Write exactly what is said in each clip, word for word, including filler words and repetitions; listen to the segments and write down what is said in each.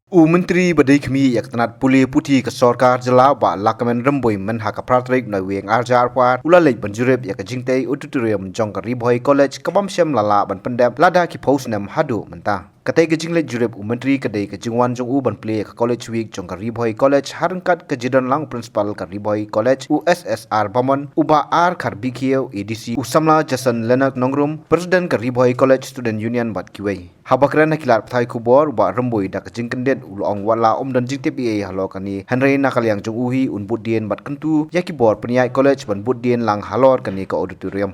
U Myntri ba dei khmih ïa ka tnat pule puthi ka sorkar jylla, Bah Lahkmen Rymbui, mynta ha ka phra tarik Naiwieng arhajar arphew ar, u la leit ban jurip ïa ka jingtei auditorium jong ka Ri Bhoi College, ka bym shym la lah ban pyndep lada ki phew snem haduh mynta. Katei ka jingleit jurip u Myntri ka dei ka jingwan jong u ban plie ïa ka College Week jong ka Ri Bhoi College, ha ryngkat ka jingdon lang u Principal ka Ri Bhoi College, u S S R Bamon, u Bah R Kharbikiew, A D C, u samla Jason Leonard Nongrum, President ka Ri Bhoi College Student Union bad kiwei. Haba kren ha ki lad pathai khubor, u Bah Rymbui da ka jingkyndit u la ong wat la ym don jingtip ei ei halor kane, hynrei na ka liang jong u hi un bud dien bad kyntu ïa ki bor pynïaid college ban bud dien lang halor kane ka auditorium.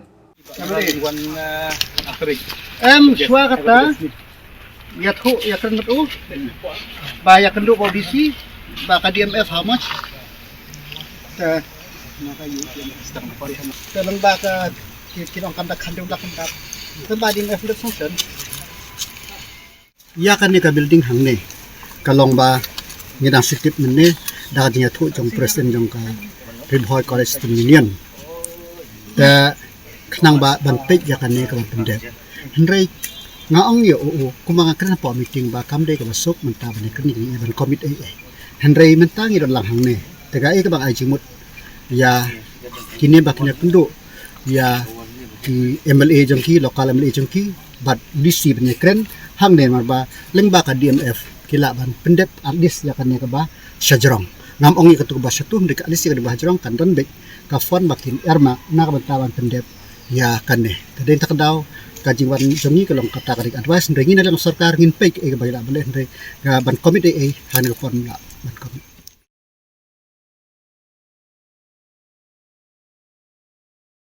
Em, shuwa kata, ïathuh ïakren bad u, ba ïakynduh bad u D C, ba ka D M F how much? Te, te long ba ka, ki, ki long kam da khyndai lak kumta. Te ba D M F da sanction. Ïa kane ka building hangne ka long ba ngi dang shu tip mynne da ka jingïathuh jong President jong ka Ri Bhoi College Student Union. Te khnang ba ban peit ïa kane ka ban pyndep. Hynrei nga ong ïa u, u, kumba nga kren hapoh meeting ba kam dei kaba suk mynta ban ïakren ïa ban commit ei ei. Hynrei mynta ngi don lang hangne. Te kaei kaba nga ai jingmut ïa kine ba kin ïakynduh ïa ki M L A jong ki, local M L A jong ki, bad D C ban ïakren hangne, namar ba lyngba ka D M F ki lah ban pyndep at least ïa kane kaba shajrong. Ngam ong ïa katu kaba shatu, hynrei at least ïa kane ba shajrong kan don beit ka fund ba kin earmark na ka bynta ban pyndep ïa kane. Te dei na kata ka daw ka jingwan jong ngi ka long kata ka dei ka advice, hynrei ngi na liang sorkar ngin peit kaei kaba ïa lah ban leh, hynrei ka ban commit ei ei ha kane ka fund lah ban commit.